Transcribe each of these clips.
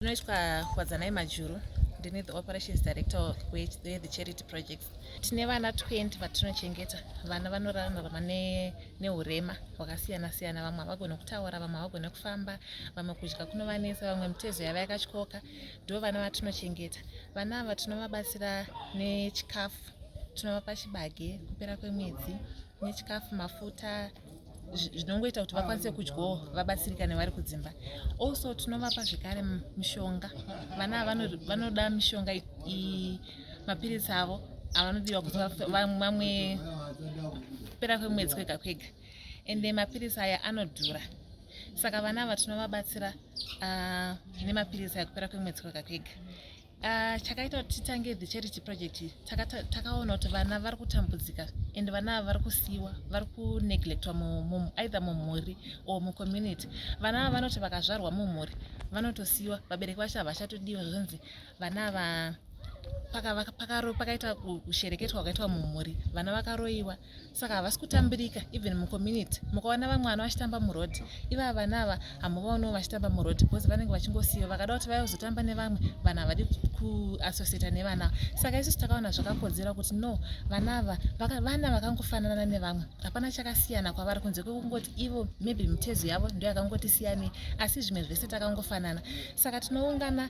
Ndinoitwa Wadzanai Majuru, ndini the operations director weThe Charity Projects. Tine vana 20 vatinochengeta, vana vanorarama neurema hwakasiyana siyana. Vamwe havagone kutaura, vamwe havagone kufamba, vamwe kudya kunovanetsa, vamwe mitezo yavo yakatyoka. Ndo vana vatinochengeta. Vana ava tinovabatsira nechikafu, tinovapa chibage kupera kwemwedzi, nechikafu, mafuta, zvinongoita kuti vakwanise kudyawo vabatsirikane vari kudzimba. Also tinovapa zvekare mishonga. Vana ava vanoda mishonga, mapiritsi avo avanodiwa kuti vamwe kupera kwemwedzi kwega kwega, ende mapiritsi aya anodhura. Saka vana ava tinovabatsira nemapiritsi aya kupera kwemwedzi kwega kwega. Chakaita kuti titange The Charity Project, takaona kuti vana vari kutambudzika and vana ava vari kusiyiwa, vari kuneglectwa either mumhuri or mucommunity. Vana ava vanoti vakazvarwa mumhuri vanotosiyiwa, vabereki vacho havachatodiwa. Zvonzi vana ava pakaita kushereketwa kwakaitwa mumhuri, vana vakaroyiwa, saka havasi kutambirika. Even mucommunity mukaona vamwe vana vachitamba muroad, ivava vana ava hamuvaonawo vachitamba muroad because vanenge vachingosiyiwa. Vakada kuti vayozotamba nevamwe vanhu, havadi kuassociata nevana. Saka isusu takaona zvakakodzera kuti no, vana ava vana vakangofanana nevamwe, hapana chakasiyana kwavari kunze kwekungoti ivo maybe mitezo yavo ndo yakangoti siyanei, asi zvimwe zvese takangofanana. Saka tinoungana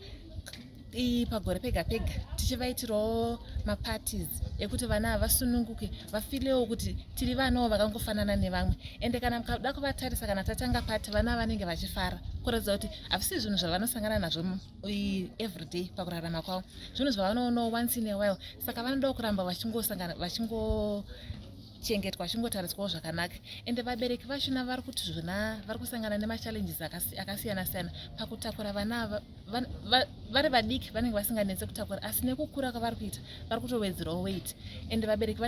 pagore pega pega tichivaitirawo maparties ekuti vana ava vasununguke, vafeelewo kuti tiri vanawo vakangofanana nevamwe. Ende kana mukada kuvatarisa, kana tatanga party, vana vanenge vachifara kuratidza kuti havisi zvinhu zvavanosangana nazvo everyday pakurarama kwavo, zvinhu zvavanoonawo once in a while. Saka vanodawo kuramba vachingosangana, vachingochengetwa, vachingotariswawo zvakanaka. Ende vabereki vachona vari kuti zvona vari kusangana nemachallenges akasiyana siyana pakutakura vana ava. Vari vadiki vanenge vasinganetse kutakura, asi nekukura kwavari kuita vari kutowedzerawo weight, ende vabereki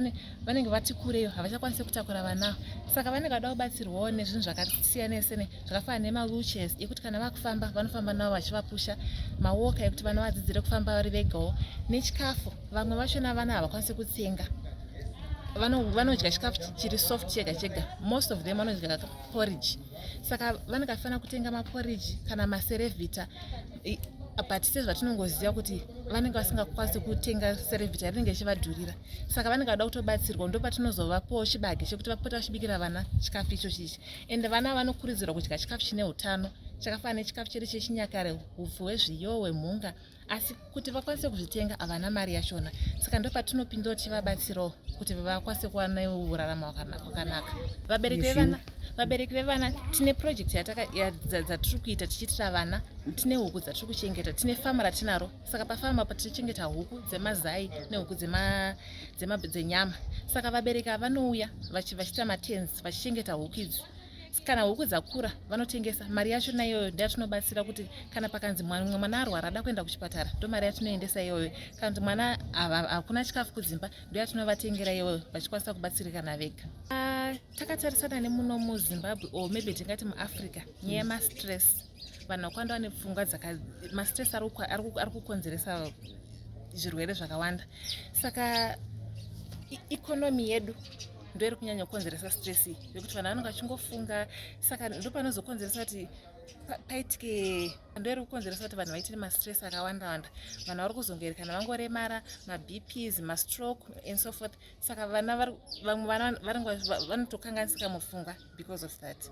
vanenge vati kureyo, havachakwanisi kutakura vana. Saka vanenge vada kubatsirwawo nezvinhu zvakasiyana siyana zvakafanana nemawheelchairs ekuti kana vakufamba vanofamba navo vachivapusha, mawalker ekuti vana vadzidzire kufamba vari vegawo, nechikafu. Vamwe vachona vana havakwanisi kutsenga, vanodya chikafu chiri soft chega chega. Most of them vanodya porridge, saka vanenge vachifanira kutenga maporridge kana maCerevita, but sezvatinongoziva kuti vanenge vasingakwanisi kutenga Cerevita, rinenge ichivadhurira. Saka vanenge vada kutobatsirwa. Ndo patinozovapawo chibage chekuti vapota vachibikira vana chikafu icho chichi. Ende vana vanokurudzirwa kudya chikafu chine utano, chakafanana nechikafu chedu chechinyakare, upfu hwezviyo, hwemhunga, asi kuti vakwanise kuzvitenga havana mari yachona. Saka ndo patinopindawo tichivabatsirawo kuti vakwanise kuwana urarama hwakanaka. Vabereki vevana, tine project dzatiri kuita tichiitira vana. Tine huku dzatiri kuchengeta, tine famu ratinaro. Saka pafamu apa tichichengeta huku dzemazai nehuku dzenyama. Saka vabereki ava vanouya vachiita maturns vachichengeta huku idzi. Kana huku dzakura vanotengesa, mari yacho naiyoyo ndeyatinobatsira kuti kana pakanzi mumwe mwana arwara ada kuenda kuchipatara, ndo mari yatinoendesa iyoyo. Kana kuti mwana hakuna chikafu kudzimba, ndo yatinovatengera iyoyo, vachikwanisa kubatsirikana vega. Takatarisana nemuno muZimbabwe or maybe tingati muAfrica, nyaya yemastress, vanhu vakawanda vane pfungwa dzaka mastress ari kukonzeresa zvirwere zvakawanda. Saka economy yedu ndo iri kunyanya kukonzeresa stress iyi yekuti vanhu vanenge vachingofunga. Saka ndo panozokonzeresa kuti paitike, ndo iri kukonzeresa kuti vanhu vaite mastress akawanda wanda. Vanhu vari kuzongeri kana vangoremara, maBPs, mastroke and so forth. Saka vana vamwe vana vanotokanganisika mupfungwa because of that.